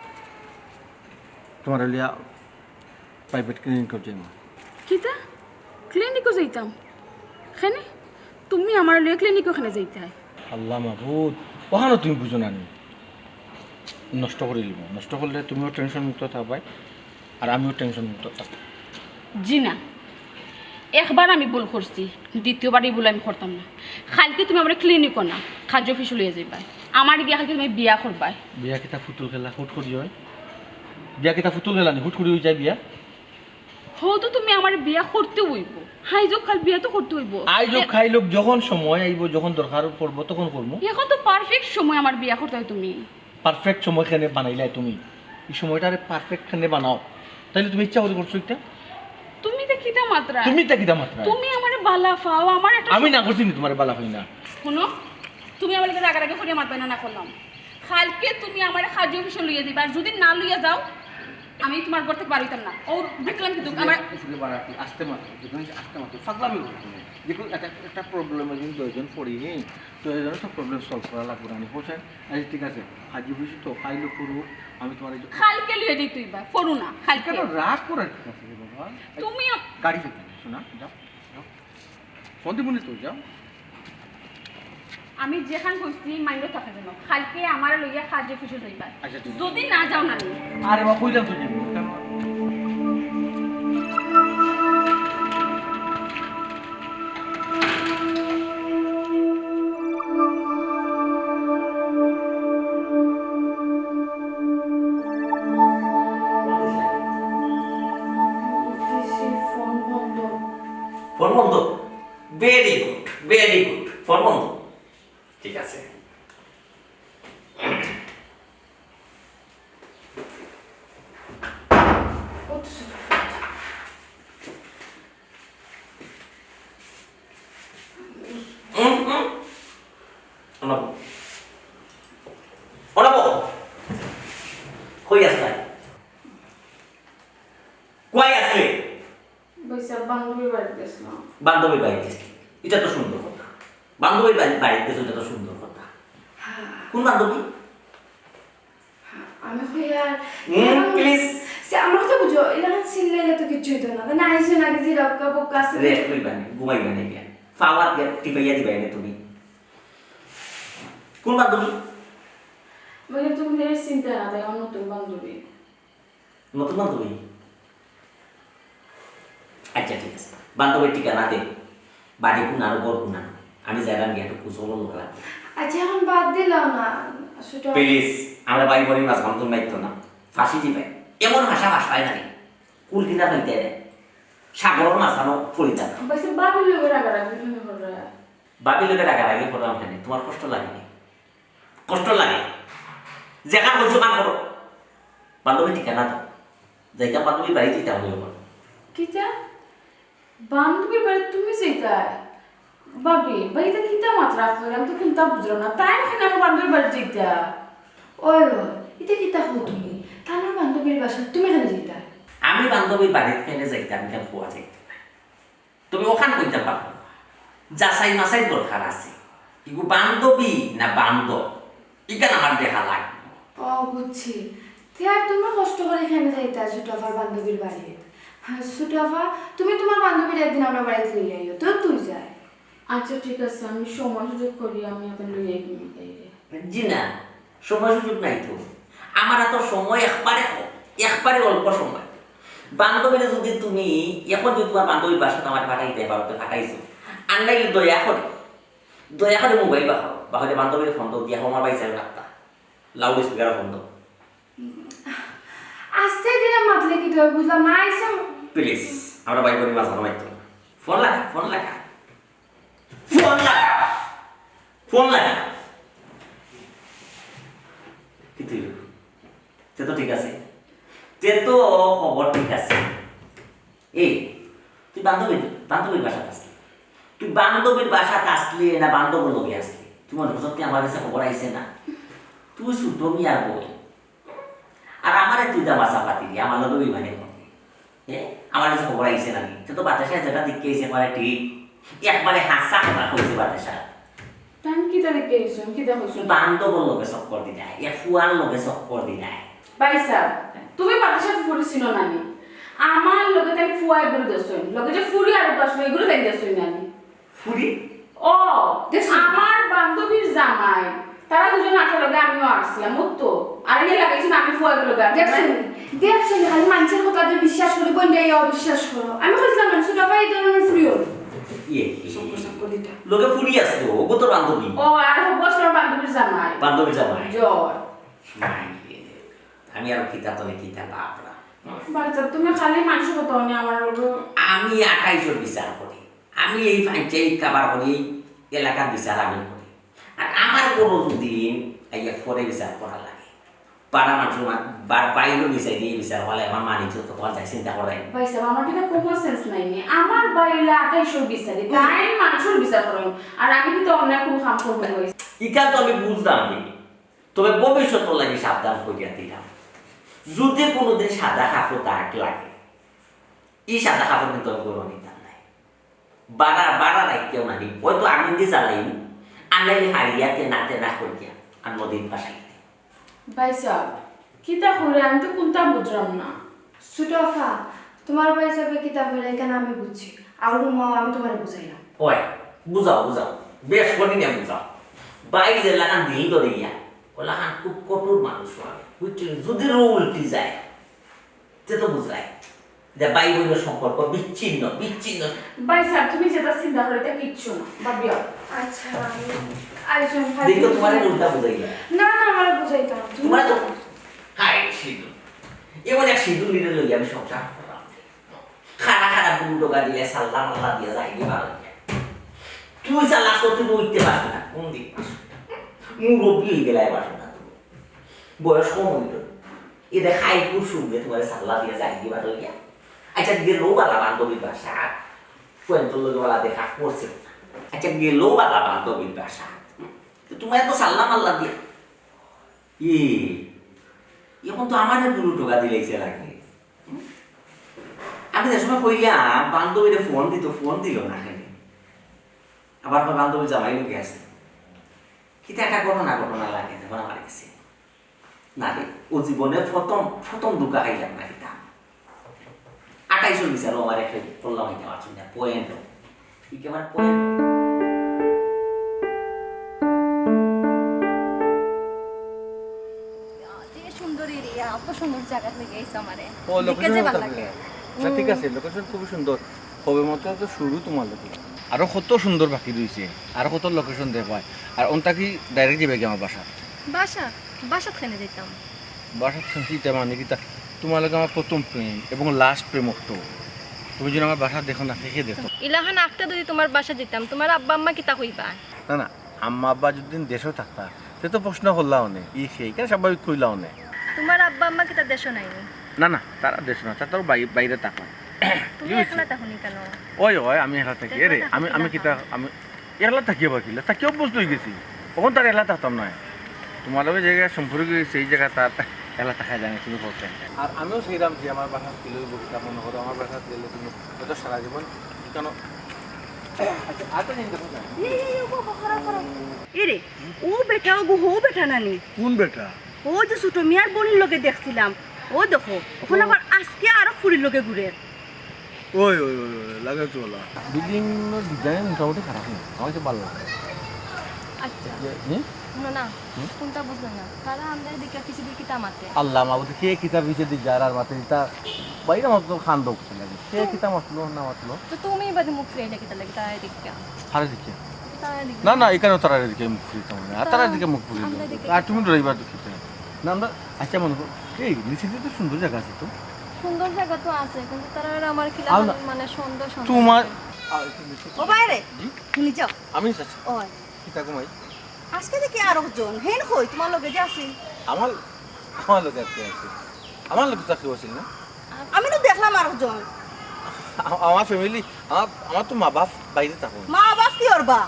তুমারে লইয়া প্রাইভেট ক্লিনিকো যাইমু। কিতা? ক্লিনিকো যাইতাম? কেনে? তুমি আমারে লইয়া ক্লিনিকো কেনে যাইতায়? আল্লাহ মাবুদ, অখানও তুমি বুঝো না নি? নষ্ট করিলিমু। নষ্ট করলে তুমিও টেনশন মুক্ত থাকবায়, আর আমিও টেনশন মুক্ত থাকবো। জি না, একবার আমি ভুল করছি, দ্বিতীয়বার ই ভুল আমি করতাম না। কালকে তুমি আমারে ক্লিনিকো না, কাজ অফিসো লইয়া যাইবায়। আমারে দিয়া কালকে তুমি বিয়া করবায়। বিয়া কিতা ফুতুল খেলা, হুট করি অয়? বিয়া কিতা ফুতুল খেলা নি, হুট করি অই যায় বিয়া? হো তো তুমি আমারে বিয়া করতে অইবো। আইজ অউক কাইল বিয়া তো করতে অইবো। আইজ অউক কাইল অউক, যখন সময় আইবো, যখন দরকার পড়বো, তখন করমু। অখন তো পারফেক্ট সময় আমার বিয়া করতায় তুমি। পারফেক্ট সময় কেনে বানাইলায় তুমি? ই সময়টারে পারফেক্ট কেনে বানাও? তাইলে তুমি ইচ্ছা করি করছো ইটা? তুমি ইটা কিতা মাতরায়? তুমি ইতা কিতা মাতরায়? তুমি আমারে বালা পাও, আমার একটা আমি না করছি নি তুমারে বালা পাই না। হুনো, তুমি আমার লগে রাগারাগি করিয়া মাতবায় না, না করলাম। কাইলকে তুমি আমারে কাজী অফিসো লইয়া যাইবায়, আর যুদি না লইয়া যাও, আমি তুমার ঘর থাকি বার অইতাম না। ও দেখলাম কিন্তু আমার উপরে বাড়াতে আস্তে মাতো, যেখানে আস্তে মাতো, পাগলামি করো তুমি। দেখো, একটা, একটা problem এ কিন্তু দুইজন পড়ি, হ্যাঁ? তো এই জন্য তো problem solve করা লাগবো না, আমি বুঝছেন? আচ্ছা, ঠিক আছে, কাজী অফিসো তো ফাইলও করুক, আমি তুমার এই যে কাইলকে লইয়া যাইতে অইবা, পড়ো না, কাইলকে। কেন রাগ করার কি আছে রে বাবা? তুমি গাড়ি থেকে শোনা, যাও, যাও। ফোন দিব নি তো, যাও। আমি যেখান কইছি, মাইন্ডো থাকে যেন। কাইলকে আমারে লইয়া কাজী অফিসো যাইবা। আচ্ছা, ঠিক আছে। যুদি না যাও না নি। আরে বাবা, কইলাম তো যাইবো। ফোন বন্ধ। ফোন বন্ধ? Very good, very good. Phone বন্ধ। ঠিক আছে। হুম, হুম। অনাবো। অনাবো। কই আছলায়? কই আছলে? ভাইসাব, বান্ধবীর বাড়িত গেছলাম। বান্ধবীর বাড়িত গেছলে? ইটা তো সুন্দর কথা। বান্ধবীর বাড়ি, বাড়িত গেছো, ইটা তো সুন্দর কথা। হ্যাঁ। কোন বান্ধবী? হ্যাঁ, আমি কই আর হুম, please। সে আমার কথা বুঝো, এলাখান চিল্লাইলে তো কিচ্ছু অইতো না। না আইসো না, কি যে রক্কা বক্কা আছে। Rest লইবা নি, ঘুমাইবা নি গিয়া। পাওয়াত গিয়া টিপাইয়া দিবা নি তুমি। কোন বান্ধবী? মানে তুমি তো চিনতায় না, তাই আমার নতুন বান্ধবী। নতুন বান্ধবী? আচ্ছা, ঠিক আছে। বান্ধবীর ঠিকানা দে। বাড়ি কুনানো, ঘর কুনানো? আমি যাইরাম গিয়া একটু খোঁজ খবর লইরাম। আচ্ছা, এখন বাদ দিলাও না। Please, আমরা ভাই বইনর মাঝখানো তুমি মাতিও না। ফাঁসি দিবায়। এমন হাসা হাসবায় না রে। কুল কিনা ফাইতে রে। সাগরর মাঝখানো পড়ি যাবা। ভাইসাব, ভাবির লগে রাগারাগি কেনে কররা? ভাবির লগে রাগারাগি কররাম কেনে? তুমার কষ্ট লাগে নি? কষ্ট লাগে? যেখান কইছি অখান করো। বান্ধবীর ঠিকানা দাও। যাইতাম বান্ধবীর বাড়িত যাইতাম আমি অখন। কিতা? বান্ধবীর বাড়িত তুমি যাইতায়? ভাবি, ভাই, ইতা কিতা মাতরায়? আমি তো কুন্তা বুঝরাম না। তাইন কেনে আমার বান্ধবীর বাড়িত যাইতা? ওই, ওই, ইতা কিতা কও তুমি? তান বান্ধবীর বাসাত তুমি কেনে যাইতায়? আমি বান্ধবীর বাড়িত কেনে যাইতাম, ইখান কওয়া যাইতো নায়। তুমি অখান কইতায় পারো। যাচাই মাচাই দরকার আছে। ইগু বান্ধবী না বান্দর, ইখান আমার দেখা লাগবো। ও, বুঝছি। তে আর তুমি কষ্ট করি কেনে যাইতায় ছোট আফার বান্ধবীর বাড়িত? হ্যাঁ, ছোট আফা, তুমি তুমার বান্ধবীরে একদিন আমরার বাড়িত লইয়া আইও, তো তুই যায়। আচ্ছা, ঠিক আছে, আমি সময় সুযোগ করি, আমি ওকে লইয়া আইমু তাইলে। জি না, সময় সুযোগ নাই তো। আমার তো সময় একবারে কম, একবারে অল্প সময়। বান্ধবীরে যুদি তুমি, অখন যুদি তুমার বান্ধবীর বাসাত আমারে পাঠাইতায় পারো, তে পাঠাইছো। আর নাইলে দয়া করি, দয়া করি মোবাইল বার করো, বার করি বান্ধবীরে ফোন দেও, দিয়া কও আমার ভাইসাব ডাকতা। Loud speaker এ ফোন দেও। আস্তে দিলে মাতলে কিতা অয়, বুঝলাম না, আইসা। Please, আমরা ভাই বইনর মাঝখানো মাতিও না। ফোন লাগা, ফোন লাগা। ফোন লাগা। ফোন লাগা। কিতা অইলো? তে তো ঠিক আছে। তে তো খবর ঠিক আছে। এই, তুই বান্ধবীর, বান্ধবীর বাসাত আছলে? তুই বান্ধবীর বাসাত আছলে না বান্ধবর লগে আছলে? তুমার নজরতে আমার গেছে খবর আইছে না? তুই ছোট মিয়ার বইন। আর আমারে তুই দামাসা পাতি দি, আমার লগে বেইমানি করতে। এ, আমার গেছে খবর আইছে না নি? তে তো বাতাসে যেটা দেখতে আইছে, একবারে ঠিক। একবারে হাছা কথা কইছে বাতাসা। তাইন কিতা দেখতে আইছইন? কিতা কইছইন? বান্ধবর লগে চক্কর দিলায়, এক ফুয়ার লগে চক্কর দিলায়। ভাইসাব, তুমি বাতাসা ফুরি চিনো না নি? আমার লগে তাইন ফুয়া এগুরে দেখছইন, লগে যে ফুরি আর উপাস লই এগুরে তাইন দেখছইন না নি? ফুরি? ও, দেখছইন? আমার বান্ধবীর জামাই, তারা দুইজন আটার লগে আমিও আটছিলাম, ও তো। আর এনে লাগাইছইন আমি ফুয়া এগুর লগে আটছি। দেখছইন? দেখছইন? খালি মানষর কথা যে বিশ্বাস করি, বইনরে অবিশ্বাস করো। আমি কইছিলাম না, ছোট ভাই এই ধরনের ফুরি অইবো। ইয়ে, ইয়ে। চক্কর চক্কর দিতা। লগে ফুরি আছে তো, ও তো বান্ধবী। ও, আর ও বসলো বান্ধবীর জামাই। বান্ধবীর জামাই। জ্বর। মাইরে, আমি আর কিতা তনে কিতা বাপরা। বাচ্চা, তুমি খালি মানষর কথা হুনি আমার লগে। আমি আটাইশর বিচার করি। আমি এই পঞ্চায়েত কাবার করি, এই এলাকার বিচার আমি করি। আর আমার বড় যদি আইয়া পরে বিচার করা লাগে। পাড়া মানুষর মা-, বা-, বাইরও বিচার দিয়া বিচার অইলে আমার মানিজ্যত কত যায় চিন্তা করইন। ভাইসাব, আমার কিতা common sense নাই নি? আমার ভাই অইলে আঠাইশর বিচারি, তাইন মানষর বিচার করইন, আর আমি কিতা অন্যায় কুনু কাম করমু নি? ইখান তো আমি বুঝলাম নি, তবে ভবিষ্যতর লাগি সাবধান করিয়া দিলাম, যুদি কুনুদিন সাদা কাপড়ো দাগ লাগে, ই সাদা কাপড় কিন্তু আমি ঘরো নিতাম নায়। বারা, বারা রাখিও না নি। অয়তো আগুন দি জ্বালাইমু, আর নাইলে হারিয়া তেনা তেনা করিয়া আর নদীত ভাসাই দিমু। ভাইসাব, কিতা কইরা? আমি তো কুনতা বুঝরাম না। ছোট আফা, তুমার ভাইসাবে কিতা কইরা ইখান আমি বুঝছি। আউরু মাও আমি তুমারে বুঝাইরাম। ওই, বুঝাও, বুঝাও। বেশ করি না বুঝাও। ভাই যেলাখান দিল ধরিয়া, অলাখান খুব কঠোর মানুষ অয়। বুঝছো? যুদি রো উল্টি যায়, তে তো বুঝরায় যে ভাই বইনর সম্পর্ক বিচ্ছিন্ন, বিচ্ছিন্ন। ভাইসাব, তুমি যেতা চিন্তা করো, ইতা কিচ্ছু না, ভাবিও। আচ্ছা, আমি আইসুন, দেখো, তুমারে উল্টা বুঝাইয়া। না, না, আমারে বুঝাইতাম। তুমারে তো, হায়, সিধু। এমন এক সিধু নিরে লইয়া আমি সংসার করলাম। খাড়া খাড়া বুড়ো টোকা দিলে সাল্লা মাল্লা দিয়া যাইগি বার অইয়া। তুই সাল্লা সত্যি উঠতে পারবি না, কোন দিক? মুরব্বি অই গেলে পারবি না তুমি। বয়স কম অইল। এ দেখ, হাই কুসুম যে তুমারে সাল্লা দিয়া যাইগি বার অইয়া। আচ্ছা, গেল বালা বান্ধবীর বাসা, ফ্রেন্ডর লগে বালা দেখা করছে। আচ্ছা, গেল বালা বান্ধবীর বাসা, তো তুমারে তো সাল্লা মাল্লা দিয়া। ই, এখন তো আমারে বুড়ো টোকা দিলাইছে লাগে। আমি যে সময় কইলাম, বান্ধবীরে ফোন দিত, ফোন দিল না কেনে? আবার কয় বান্ধবীর জামাই লগে আছে। কিতা একটা ঘটনা, ঘটনা লাগে, যখন আমার গেছে। না রে, ও জীবনে প্রথম, প্রথম ধোকা খাইলাম না কিতা। আঠাইশর বিচারও আমার একটা করলাম, এটা আমার চিন্তা, point। তুই কি আমার point? যে সুন্দর area, অত সুন্দর জাগাত লইয়া আইছো আমারে। ও, দেখতে location যে ভালা লাগে। না, ঠিক আছে, location খুবই সুন্দর। কবে মাত্র তো শুরু তুমার লগে। আরো কত সুন্দর বাকি রইছে, আরো কত location দেখবায়। আর অন্তা কি direct যাইবায়গি আমার বাসাত? বাসাত? বাসাত কেনে যাইতাম? বাসাত কেনে যাইতাম মানে কিতা, তুমার লগে আমার প্রথম প্রেম এবং last প্রেম অক্ত। তুমি যদি আমার বাসাত দেখো না, কে কে দেখো? ইলাখান আখতা যদি তুমার বাসাত যাইতাম, তুমার আব্বা আম্মা কিতা কইবা? না, না, আম্মা আব্বা যদি দেশো থাকতা, তে তো প্রশ্ন করলাও নে, ই সেই, কেন স্বাভাবিক কইলাও নে। তুমার আব্বা আম্মা কিতা দেশো নাই নি? না, না, তারা দেশো না, তারা তো বাই-, বাইরে থাকে। তুমি একলা থাকো নি কেনে? ওই, ওই, আমি একলা থাকি। এরে, আমি, আমি কিতা, আমি একলা থাকি আবার কিলা? থাকি অভ্যস্ত অই গেছি। অখন তার একলা থাকতাম নায়। তুমার লগে যে জাগা সম্পর্ক অইছে, এই জাগা তার একলা থাকা যায় না, তুমি বলতে। আর আমিও সেইরাম যে আমার বাসাত গেলে অইবো কিতা মনে করো, আমার বাসাত গেলে তুমি হয়তো সারা জীবন কেন। আচ্ছা, আরেকটা জিনিস দেখো না। এই, এই, এই, ও, ও, খারাপ, খারাপ। এরে, ও বেটা, ও গো, ও বেটা নানি। কোন বেটা? ও যে ছোট মিয়ার বইনর লগে দেখছিলাম, ও দেখো, অখন আবার আজকে আরো ফুরির লগে ঘুরে। ওই, ওই, ওই, ওই, লাগে তো ওলা। Building-র design মোটামুটি খারাপ না, আমার কাছে ভালা লাগে। আচ্ছা। যে, হুম? হুনো না, হুম? কুনতা বুঝলাম না। তারা আমরারে দেখিয়া পিছেদি কিতা মাতে? আল্লাহ মাবুদ, কে কিতা পিছেদি যার আর মাতে, ইতা বাইরে মতো খান দোক লাগে। কে তো কিতা মাতলো না মাতলো? তো তুমি বাদে মুখ ফিরাইলে কিতা লাগি তারারে দেখিয়া? তারারে দেখিয়া? তারারে দেখিয়া। না, না, ইখানেও তারারে দেখিয়া মুখ ফিরাইতাম না। আর তারার দিকে মুখ ফিরাইলে। আর তুমি ডরাইবার তো কিতা? না, আমরা, আচ্ছা, মনে করো, এই নিচেদি তো সুন্দর জাগা আছে তো। সুন্দর জাগা তো আছে, কিন্তু তারা আর আমার কিলা আও না। মানে সুন্দর সুন্দর তোমার লাগে। আও, একটু নিচে। ও বাইরে, জি? তুমি যাও। আমি যাচ্ছি। ওই। কিতা গো মাই? আজকে দেখি আরকজন, হেন কই, তুমার লগে যে আছিল? আমার, আমার লগে আর কে আছে? আমার লগে তো আর কেউ আছিল না। আমি তো দেখলাম আরকজন। আ-, আমার family, আমার, আমার তো মা বাপ বাইরে থাকে। মা বাপ কিওর বা?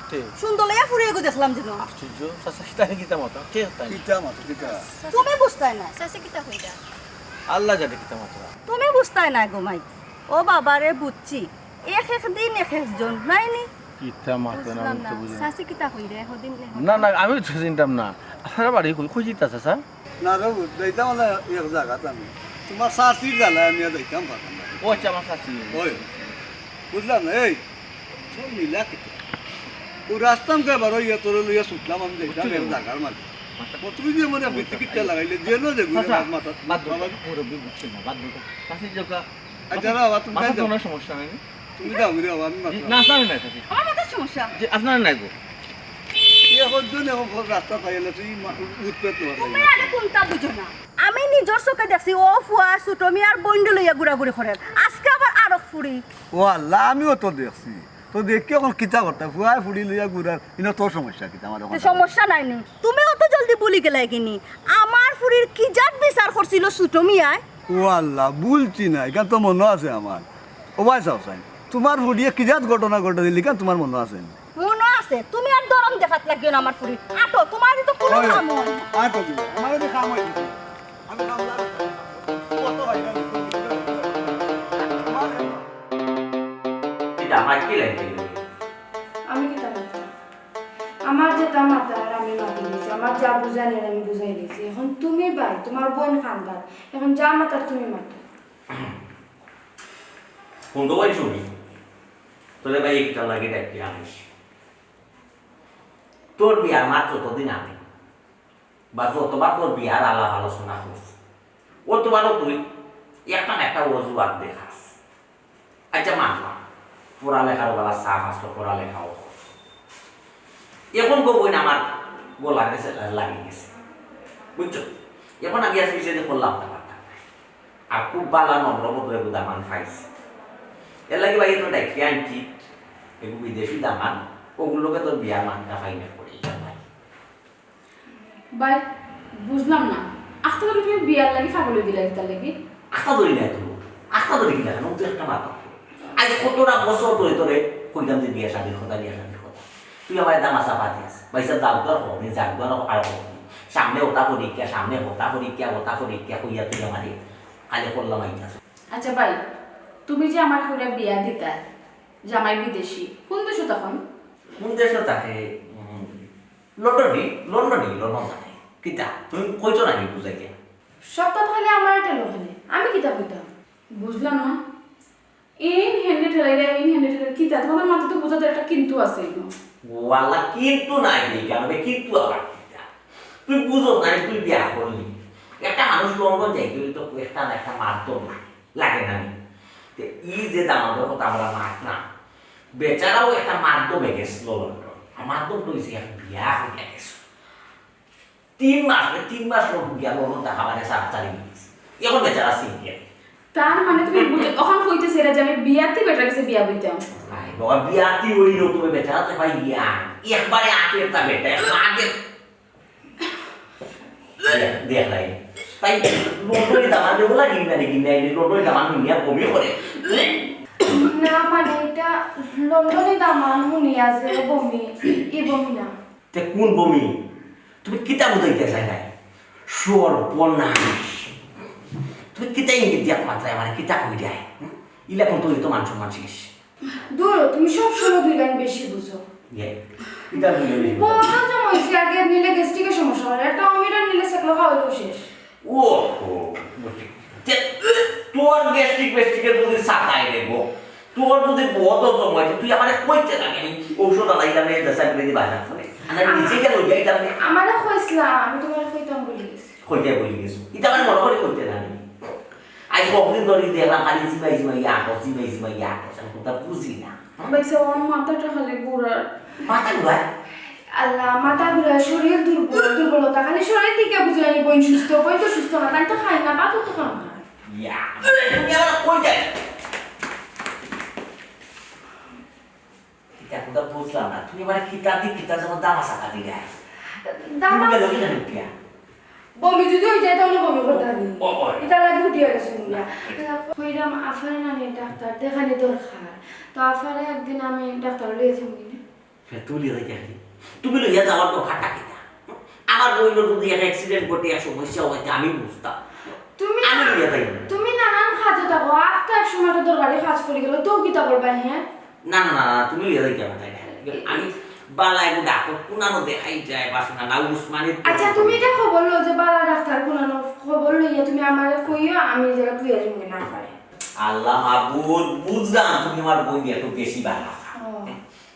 কে? সুন্দর লইয়া ফুরি এগু দেখলাম যেন। আশ্চর্য, চাচা, কিতা হে কিতা মাতো? কে তাই? কিতা মাতো, কিতা? তুমি বুঝতায় না। চাচা কিতা কইরা? আল্লাহ জানে কিতা মাতো। তুমি বুঝতায় না গো মাই। ও বাবা রে, বুঝছি। এক এক দিন এক একজন, নাই নি? কিতা মাতো না, বুঝলাম আমি না। তো বুঝি না। চাচি কিতা কইরা, একদিন এক না, না, আমি তো চিনতাম না। আপনারা বাড়ি কই, কই যাইতা চাচা? না রে, যাইতাম না এক জাগাত আমি। তুমার চাচির জ্বালায় আমি আর যাইতাম পারতাম না। ও আচ্ছা, আমার চাচি। ওই, বুঝলাম না, এই, সব মিলা কিতা? ও রাস্তাম কে বারো ইয়া তোরে লইয়া ছুটলাম আমি যাইতাম এক জাগার মাঝে। ও তুই যে মনে বিচি কিতা লাগাইলে, যে নো যে ঘুরে চাচা, মাথা, বাদ দেও, বাবা। মুরব্বি বুঝছে না, বাদ দেও। চাচি যে ওটা আচ্ছা, না, বাবা, তুমি মাথার যাও। কোনো সমস্যা নাই। তুমি যাও, ঘুরে যাও, আমি মাথা না, আপনার নাই, চাচি। আমার মাথার সমস্যা? যে আপনার নাই গো। এ হজ্জ নেই, ও রাস্তা পাইলে তুই মা-, উৎপেত হওয়া তুমি লাগে। আরে কোনটা বুঝো না? আমি নিজর চোখে দেখছি, ও ফুয়া ছোট মিয়ার বইনরে লইয়া ঘুরাঘুরি করের। আজকে আবার আরক ফুরি। ও আল্লাহ, আমিও তো দেখছি। তো দেখি অখন কিতা করতা, ফুয়ায় ফুরি লইয়া ঘুরার, ইনো তোর সমস্যা কিতা? আমার তো অখন সমস্যা নাই নি। তুমি অত জলদি ভুলি গেলায় কিনি? আমার ফুরির কি জাত বিচার করছিল ছোট মিয়ায়? ও আল্লাহ, ভুলছি না, ইখান তো মনো আছে আমার। ও ভাই সাহেব, তুমার ফুরিয়ে কি জাত ঘটনা ঘটাইছিল, ইখান তুমার মনো আছে নি? মনো আছে, তুমি আর দরম দেখাত লাগিও না আমার ফুরির। আটো, তুমার তো কুনু ওই, কাম অয়। আটো দিও, আমার তো কাম অয়। আমি কাম লাগে। কত ভাই, আমি এটা আমার কি লাগবে? আমি কিতা মাততাম? আমার যেতা মাতার আমি মাতি দিছি, আমার যা বুঝানির আমি বুঝাই দিছি। এখন তুমি ভাই, তুমার বইন কান্দাত, এখন যা মাতার তুমি মাতো। হুন তো ভাই, হুনি, তোরে ভাই একটা লাগে ডাকি আনিস। তোর বিয়ার মাত যতদিন আগে বা যতবার তোর বিয়ার আলাপ আলোচনা করছি, অতবারও তুই একটা না একটা অজুহাত দেখাস। আচ্ছা, মানলাম, পড়ালেখার বেলা চাপ আসলো, পড়ালেখাও করস। এখন গো বইন আমার গলার কাছে লাগি গেছে, বুঝছো? এখন আমি আর পিছে করলাম না, পারতাম না। আর খুব ভালা নম্র ভদ্র এগু দামান পাইছি। এর লাগি ভাই একটু ডাকিয়া আনছি, এগু বিদেশি দামান, ওগুর লগে তোর বিয়ার মাতটা ফাইনাল করি ভাই। ভাই, বুঝলাম না, আখতা ধরি তুমি বিয়ার লাগি পাগল অই গেলা কিতার লাগি? আখতা ধরি নাই তো, আখতা ধরি কিলা, ও তো একটা মাত। আজ কতটা বছর ধরে তোরে কইতাম যে বিয়া শাদির কথা, বিয়া শাদির কথা। তুই আমারে দামাশা পাতি আস। ভাই সাহেব, যাও তো আর কও, যাও তো আর কও। সামনে ওটা পরীক্ষা, সামনে ওটা পরীক্ষা, ওটা পরীক্ষা কইয়া তুই আমারে খালি করলাম আইতাস। আচ্ছা ভাই, তুমি যে আমার ফুরিরে বিয়া দিতায়, জামাই বিদেশি, কুন দেশো থাকইন? কুন দেশো থাকে? উম, লন্ডনি, লন্ডনি, লন্ডন থাকে। কিতা? তুমি কইছো নাকি বুঝাইয়া? সব কথা খালি আমার এটা লোকে নেই। আমি কিতা কইতাম? বুঝলাম না। ইন হ্যান্ডে ঠেলাইলে, ইন হ্যান্ডে ঠেলাইলে কিতা? তোমার মাথাত তো বুঝাতে একটা কিন্তু আছে, ইনো। ও আল্লাহ, কিন্তু নাই রে, কেন রে? কিন্তু আবার কিতা? তুই বুঝো না, তুই বিয়া করলি। একটা মানুষ লন্ডন যাইতে হইলে তো একটা না একটা মাধ্যম লাগে, লাগে না নি? তে ই যে দামান্দর কথা আমরা মাতলাম, বেচারাও একটা মাধ্যমে গেছিল লন্ডন। আর মাধ্যম তো হইছে এক বিয়া হইয়া গেছে। তিন মাস, ওই তিন মাস লোক গিয়া লোক দেখা মানে সাড়ে চারি মিনিট। এখন বেচারা সিঙ্গেল। তার মানে তুমি বুঝে, অখন কইতেছে এরা যে আমি বিয়াতি বেটার কাছে বিয়া বইতাম। আরে বাবা, বিয়াতি ওই লোক তুমি বেচারা তো ভাই ইয়া, একবারে আটের তা বেটা, আটের। দেখ, দেখ নাই। তাই লন্ডনি দামান দেবো না, গিন্না রে, গিন্না রে, লন্ডনি দামান নিয়ে বমি করে। না, মানে, এটা লন্ডনি দামান হুনিয়া যে বমি, ই বমি না। তে কোন বমি? তুমি কিতা বুঝাইতে চাই নাই? সর্বনাশ। তুমি কিতা ইঙ্গিত দিয়া মাত্রায় আমারে কিতা কই দেয়? হুম? ইলা কোন তুই তো মান সম্মান শেষ। দূর, তুমি সব সময় দুই লাইন বেশি বুঝো। ইয়ে, কিতা বুঝো বেশি বুঝো? বউত জমা হইছে, আগে নিলে গ্যাস্ট্রিকের সমস্যা হয়, একটা অমিরন নিলে সেকলো খাওয়াইলেও শেষ। ও, ও, বুঝছি। তে, তোর গ্যাস্ট্রিক ফ্যাস্ট্রিকের যদি সাতাই দেবো, তোর যদি বউত জমা হইছে, তুই আমারে কইতে লাগে, আমি ঔষধ আলাইলাম, এই দেশে আমি যদি বাজার করে, আমি নিজে গেলে ওই যাইতাম না। আমারে কইছিলা, আমি তোমারে কইতাম ভুলি গেছি। কইতে ভুলি গেছো। ইটা আমার মনে করে কইতে লাগে। আজ কতদিন ধরে দেখলাম খালি জিমাই জিমাই ইয়া কর, জিমাই জিমাই ইয়া কর। আমি কোনটা বুঝি না। ভাইসাব, আমার মাথাটা খালি ঘুরার। মাথা ঘুরায়? আল্লাহ, মাথা ঘুরায়, শরীর দুর্বল, দুর্বলতা। খালি শরীর থেকে বুঝে আমি বইন সুস্থ, বইন তো সুস্থ না, তাই তো খাই না, ভাতও তো খাও না। ইয়া, তুমি আবার কই যাই? কিতা কথা বুঝলাম না। তুমি মানে কিতা দি কিতা যেন দামাশা কাটি দেয়। দামাশা? তুমি গেলে কিতা ঢুকিয়া? বমি যদি হয়ে যায় তাহলে বমি করতে হবে। ও, ও। এটা লাগে উঠিয়া গেছে না। কইরাম আফারে নানি ডাক্তার দেখানি দরকার। তো আফারে একদিন আমি ডাক্তার লইয়া যাবো কিনা? হ্যাঁ, তুমি লইয়া যাই কেন? তুমি লইয়া যাওয়ার দরকারটা কিতা? আমার বইনর যদি এক অ্যাক্সিডেন্ট ঘটে, এক সমস্যা হয়, তে আমি বুঝতাম। তুমি আমি লইয়া যাই না। তুমি নানান কাজে থাকো, আর তো এক সময় একটা দরকারি কাজ পড়ে গেল, তো কিতা করবা, হ্যাঁ? না, না, না, না, তুমি লইয়া যাই কেন, তাই না? আমি বালা একটু ডাক্তার কোনানো দেখাই যায়, বাসনা না, উসমানী আচ্ছা, তুমি এটা খবর লও যে বালা ডাক্তার কোনানো খবর লইয়া তুমি আমারে কইও, আমি এই জায়গা তুই আসবি না পারে। আল্লাহ মাবুদ, বুঝলাম তুমি আমার বইন একটু বেশি বালা। ও।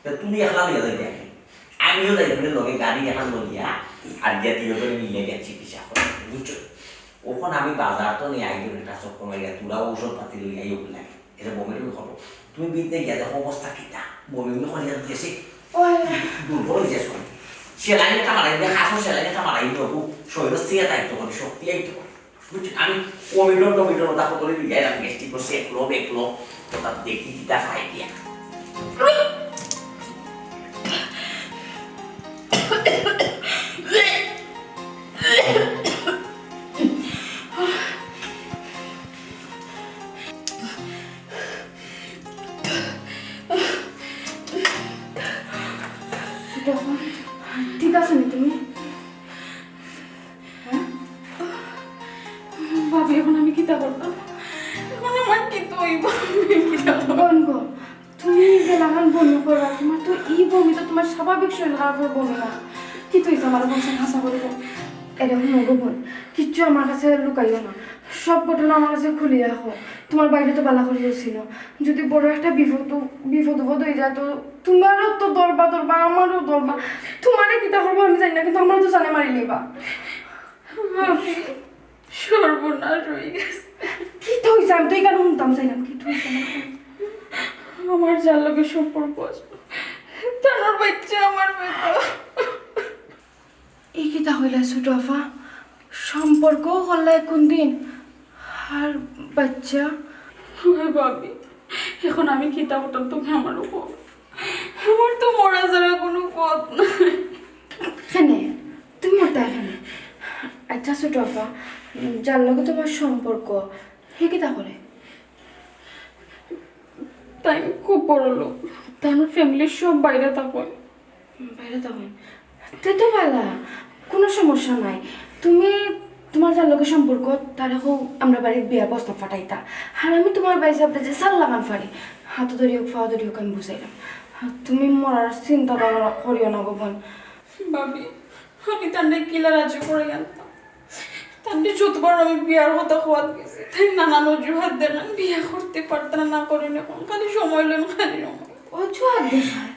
তা তুমি একলা লইয়া যাই দেখি। আমিও যাই বলে লগে গাড়ি এখন লইয়া আর গিয়া দিয়ে করে মিলে গেছি চিকিৎসা করে, বুঝছো? ওখানে আমি বাজার তো নিয়ে আইতো একটা চক্কর মারিয়া, তোরা ঔষধ পাতি লইয়া আইও লাগে। এটা বমি টমি করো। তুমি বিদ্যে গিয়া দেখো অবস্থা কিতা। বমি বমি করে যাতে দেশে ওই। দুর্বল হয়ে যাস। সেলাই একটা মারাই দিলে, খাসো সেলাই একটা মারাই দিলে, ওকে শরীরে সিয়া দায়িত্ব করে, শক্তি আইতো করে। বুঝছো? আমি কমিডর টমিডর ওটা কত করে দিয়ে এলাম, গ্যাস্ট্রিক করছে, একলো, একলো, ওটা দেখি কিতা খাই দিয়া। দেখো, ঠিক আছো নি তুমি? হ্যাঁ? ভাবি, এখন আমি কিতা করতাম? এখন আমার কিতা অইবো? আমি কিতা করতাম? বোন গো, তুমি যে লাগান বমি করবা, তোমার তো ই বমি তো তোমার স্বাভাবিক শরীর খারাপর বমি না। কিতা অইছে আমার বোন, হাছা করি কও। এরে হুনো গো বোন, কিচ্ছু আমার কাছে লুকাইও না, সব ঘটনা আমার কাছে খুলিয়া কও। তোমার ভাইরে তো বালা করিও চিনো, যদি বড় একটা বিপদ বিপদ আপদ অই যায় তো তোমারও তো ধরবা ধরবা, আমারও ধরবা। তোমারে কিতা করবো আমি জানি না, কিন্তু আমারও তো জানে মারি লইবা। ভাবি, সর্বনাশ অই গেছে। কিতা অইছে? আমি তো ইখান হুনতাম চাইলাম, কিতা অইছে? আমার যার লগে সম্পর্ক আছে, তার বাইচ্চা আমার বেটা। ই কিতা কইলা ছোট আফা? সম্পর্ক করলায় কুনদিন? আর বাইচ্চা? ওই ভাবি, এখন আমি কিতা করতাম, তুমি আমারে কও। আমার তো মরা ছাড়া কুনু পথ নাই। কেনে? তুমি মরতায় কেনে? আচ্ছা ছোট আফা, যার লগে তোমার সম্পর্ক, হে কিতা করে? তাইন খুব বড় লোক, তান ফ্যামিলির সব বাইরে থাকইন। বাইরে থাকইন? তে তো বালা, কুনু সমস্যা নাই। তুমি তোমার যার লগে সম্পর্ক, তারে কও আমরার বাড়িত বিয়ার প্রস্তাব পাঠাইতা। আর আমি তোমার ভাইসাবরে যে চাল্লাখান পারি, হাতো ধরি অউক, পাও ধরি অউক, আমি বুঝাইরাম। আর তুমি মরার চিন্তা ভাবনা করিও না গো বোন। ভাবি, আমি তানরে কিলা রাজি করাই আনতাম? তানরে যতবার আমি বিয়ার কথা কওয়াত গেছি, তাইন নানান অজুহাত দেইন, বিয়া করতে পারতা না, না করইন, এখন খালি সময় লইন, খালি সময়। অজুহাত দেখায়?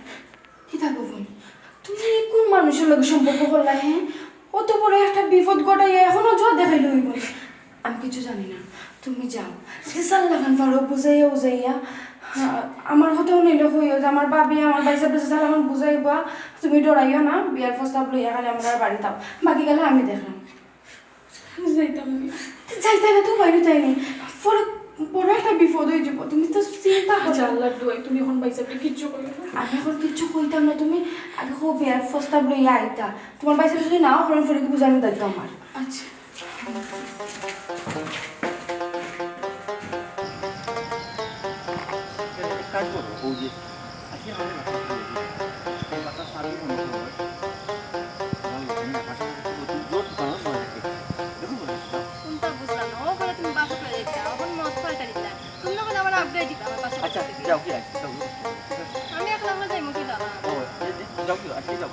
কিতা গো বোন, তুমি কুন মানুষর লগে সম্পর্ক করলায়, হে? অত বড় একটা বিপদ ঘটাইয়া এখন অজুহাত দেখাইলে অইবো নি? আমি কিচ্ছু জানি না, তুমি যাও, যে চাল্লাখান পারো বুঝাইয়া উজাইয়া, আ-, আমার কথাও নিলে কইও যে আমার ভাবি, আমার ভাইসাবরে যে চাল্লাখান বুঝাইবা, তুমি ডরাইও না, বিয়ার প্রস্তাব লইয়া খালি আমরার বাড়িত আও, বাকি গেলা আমি দেখরাম। যাইতাম না। যাইতায় না তো বাইরে তাই নি। পরে বড় একটা বিপদ অই যাইবো। তুমি তো চিন্তা করো। আচ্ছা, আল্লাহর দোয়াই, তুমি এখন ভাইসাবরে কিচ্ছু কইও না। আমি এখন কিচ্ছু কইতাম না, তুমি আগে কও বিয়ার প্রস্তাব লইয়া আইতা। তোমার ভাইসাব যদি নাও করেন, পরে কি বুঝানি দায়িত্ব আমার। আচ্ছা। এক কাজ করো, বৌদি, আজকে আমাদের বাসা খুলে দিই। এই বাসা সারাদিন বন্ধ হয়। আমার লোকের না, বাসা খুলে দিই। জোর তো আমার মনে রাখে। দেখো, বলে দিতাম। কোনটা বুঝলাম না? ও বলে তুমি বাসা খুলে দিতা, এখন মদ পাল্টা দিতা। তুমি যখন আমার আবদার দিতা, আমার বাসা আচ্ছা, খুলে দিতা। যাও, কি আছে? যাও, যাও। আমি এখন আমরা যাইমু কি দাদা? ও, এই, এই, যাও, কি, আজকে যাও।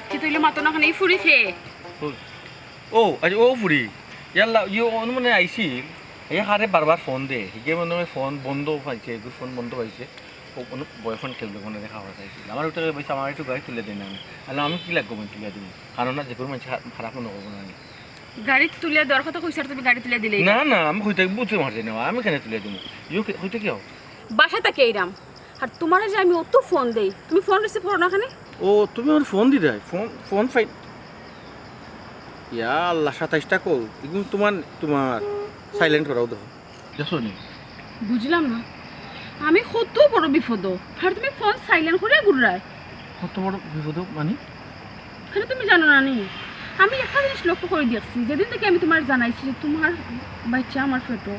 কি তুইলে মাতো না, খানে এই ফুরি খেয়ে। ও, আচ্ছা, ও ফুরি। ইয়াল্লা, ইয়ে, অনু মানে আইছিল। এই হারে বারবার ফোন দে। হিগে মনে হয় ফোন বন্ধ পাইছে, এগুর ফোন বন্ধ পাইছে। ও কোনো বয়ফ্রেন্ড কেউ মনে দেখা হওয়া চাইছিল। আমার ওটা বলছে, "আমার একটু গাড়ি তুলে দেন আমি।" আল্লাহ, আমি কি লাগবো মানে তুলে দিবি? কারণ না, যে কোনো মানুষ খা-, খারাপ মনে করবো না আমি। গাড়ি তুলে দেওয়ার কথা কইছে, আর তুমি গাড়ি তুলে দিলেই না, না। না, আমি কইতে বুঝতে পারছি না, আমি কেন তুলে দিবো? ইউ কে-, কইতে কি হও? বাসা থাকি এইরাম। আর তোমারে যে আমি অত ফোন দেই, তুমি ফোন রিসিভ করো না কেনে? ও, তুমি আমার ফোন দিরায়, ফোন, ফোন ফাই-, ইয়া আল্লাহ, সাতাইশটা কল, এগুলো তোমার, তোমার সাইলেন্ট করাও দেখো। দেখছো নি? বুঝলাম না, আমি কত বড় বিপদ, আর তুমি ফোন সাইলেন্ট করে ঘুরায়। কত বড় বিপদ মানে? কেন তুমি জানো না নি? আমি একটা জিনিস লক্ষ্য করে দেখছি, যেদিন থেকে আমি তোমার জানাইছি যে তোমার বাচ্চা আমার পেটো,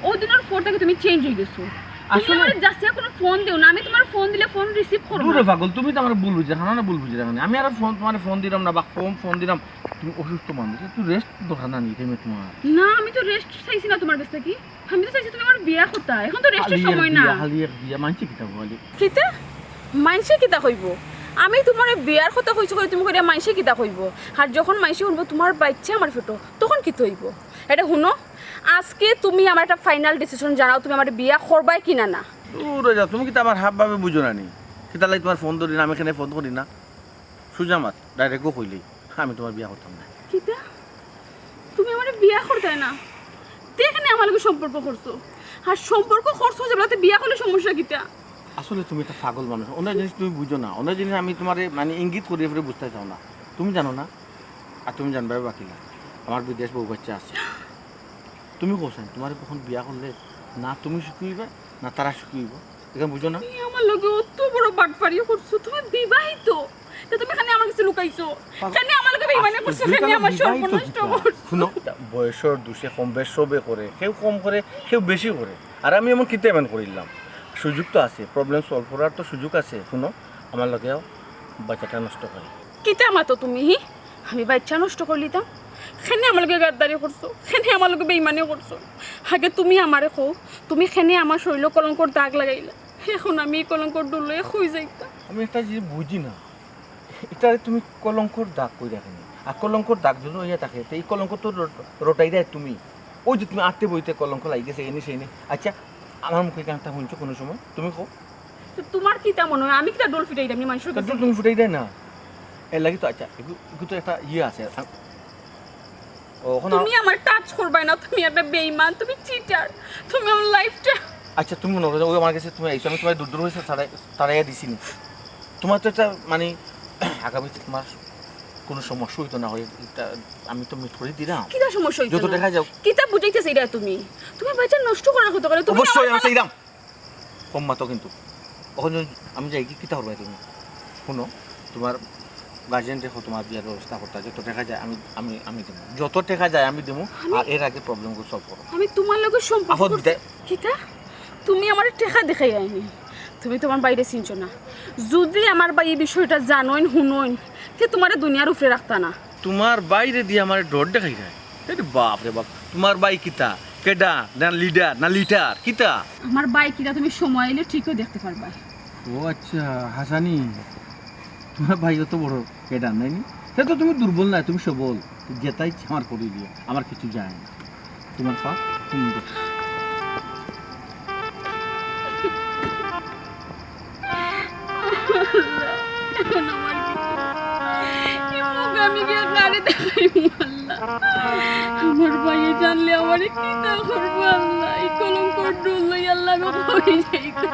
ওই দিনের পর থেকে তুমি চেঞ্জ হয়ে গেছো। তুমি আসলে আমারে just কোনো ফোন দেও না, আমি তোমার ফোন দিলে ফোন রিসিভ করো দূরে না। পাগল, তুমি তো আমার ভুল বুঝে, হানা না ভুল বুঝে রাখো। আমি আর ফোন, তোমার ফোন দিলাম না বা কম ফোন দিলাম, তুমি অসুস্থ মানুষ, একটু রেস্ট দরকার না নি টাইমে তোমার? না, আমি তো রেস্ট চাইছি না তোমার কাছ থেকে। আমি তো চাইছি তুমি আমার বিয়া করতা, এখন তো রেস্টের খালি এক সময় না। বিয়া, খালি এক বিয়া, মানছে কিতা বলে? কিতা? মানষে কিতা কইবো? আমি তোমারে বিয়ার কথা কইছি কই, তুমি কইরা মানষে কিতা কইবো? আর যখন মানষে শুনবো তোমার বাইচ্চা আমার পেটো, তখন কিতা অইবো? এটা হুনো, আজকে তুমি আমার একটা ফাইনাল ডিসিশন জানাও, তুমি আমার বিয়া করবায় কি না না? দূরে যাও, তুমি কিতা আমার হাব ভাবে বুঝো না নি? কিতা লাগি তোমার ফোন ধরি না, আমি এখানে ফোন করি না? সুজা মাত, ডাইরেক্টও কইলি, আমি তোমার বিয়া করতাম না। কিতা? তুমি আমারে বিয়া করতায় না? তে কেনে আমার লগে সম্পর্ক করছো? আর সম্পর্ক করছো যে বেলাতে বিয়া করলে সমস্যা কিতা? আসলে তুমি একটা পাগল মানুষ। অনেক জিনিস তুমি বুঝো না। অনেক জিনিস আমি তোমারে মানে ইঙ্গিত করি, এরপরে বুঝতে চাও না। তুমি জানো না, আর তুমি জানবায় বাকি না। আমার বিদেশ বউ বাচ্চা আছে। তুমি কও চাইন, তোমারে কখন বিয়া করলে না তুমি সুখী হইবা, না তারা সুখী হইবো। এখানে বুঝো না? তুমি আমার লগে অত বড় বাটপারি করছো, তুমি বিবাহিত। তে তুমি কেনে আমার কাছে লুকাইছো? পাগল। কেনে আমার লগে বেইমানি আশ্চর্য, করছো? তুমি কেনে কেন আমার বিবাহিত সর্বনাশ কিতা? করছো? শুনো, বয়সর দোষে কম বেশ সবে করে, কেউ কম করে, কেউ বেশি করে। আর আমি এমন কিতা এমন করিলাম? সুযোগ তো আছে, প্রবলেম সলভ করার তো সুযোগ আছে। হুনো, আমার লগে আও, বাচ্চাটা নষ্ট করি। কিতা মাতো তুমি, হি? আমি বাচ্চা নষ্ট করিলিতাম? কেনে আমার লগে গাদ্দারি করছো? কেনে আমার লগে বেইমানি করছো? আগে তুমি আমারে কও, তুমি কেনে আমার শরীলো কলঙ্কর দাগ লাগাইলা? এখন আমি ই কলঙ্কর ডুল লইয়া কই যাইতাম? আমি একটা জিনিস বুঝি না, ইটারে তুমি কলঙ্কর দাগ কইরা কেনে? আর কলঙ্কর দাগ যদি অইয়া থাকে, তে ই কলঙ্ক তো রট-, রটাইরায় তুমি। ওই যে তুমি আটতে বইতে কলঙ্ক লাগি গেছে, এনে সেইনে। আচ্ছা, আমার মুখে কানটা শুনছো কোনো সময়? তুমি কও। তো তোমার কিতা মনে অয় আমি কিতা ডুল ফিটাইরাম নি মানষর তা গেছে? ডুল তুমি ফিটাইরায় না, এর লাগি তো। আচ্ছা, একটু, একটু তো একটা ইয়ে আছে। আ-, ও, অখন তুমি আমারে টাচ করবায় না, তুমি একটা বেইমান, তুমি চিটার, তুমি আমার লাইফটা আচ্ছা, তুমি মনে করো, ওই আমার গেছে তুমি আইছো, আমি তোমার দূর দূর হইছে তাড়াই-, তাড়াইয়া দিছি নি? তোমার তো একটা, মানে, আগামীতে তোমার কোনো সমস্যা হইতো না হয়, এটা আমি তো মিট করে দিলাম। কিতা সমস্যা হইতো যত না? দেখা যাও। কিতা বুঝাইতেছে এটা তুমি? তুমি বাচ্চা নষ্ট করার কথা বলে, তুমি অবশ্যই আমার আমি চাইলাম। কম মাতো কিন্তু। অখন যদি আমি যাই কি, কিতা করবায় তুমি? শুনো, তোমার গার্জিয়ান দেখো, তোমার বিয়ার ব্যবস্থা করতে, যত টাকা যায় আমি, আমি, আমি দেবো, যত টাকা যায় আমি দেবো। আমি আর এর আগে প্রবলেমগুলো সলভ করো। আমি তোমার লগে সম্পর্ক আফত করতে বিদায়। কিতা? তুমি আমার টাকা দেখাই আইনি, তুমি তোমার বাইরে চিনছো না। যদি আমার ভাই এই বিষয়টা জানইন, হুনইন, তে তোমারে দুনিয়ার উপরে রাখতা না। তোমার বাইরে দিয়ে আমার ডর দেখাই যায়। আরে বাপ রে বাপ, তোমার ভাই কিতা? কেডা? না লিডার, না লিটার? কিতা? আমার ভাই কিতা তুমি সময় আইলে ঠিকই দেখতে পারবায়। ও আচ্ছা, হাসানি, তোমার ভাই অত বড় কেডা নাই নি? সে তো তুমি দুর্বল না, তুমি সবল। যেটা ইচ্ছে আমার করি দিও, আমার কিছু যায় না। তোমার পা তুমি দেখো। এখন আমার কি? এই মুখ আমি গিয়া কারে দেখাইমু আল্লাহ? আমার ভাইয়ে জানলে আমারে কিতা করবো আল্লাহ? এই কলঙ্কর ডুল লই আল্লাহ আমি কই যাইতাম?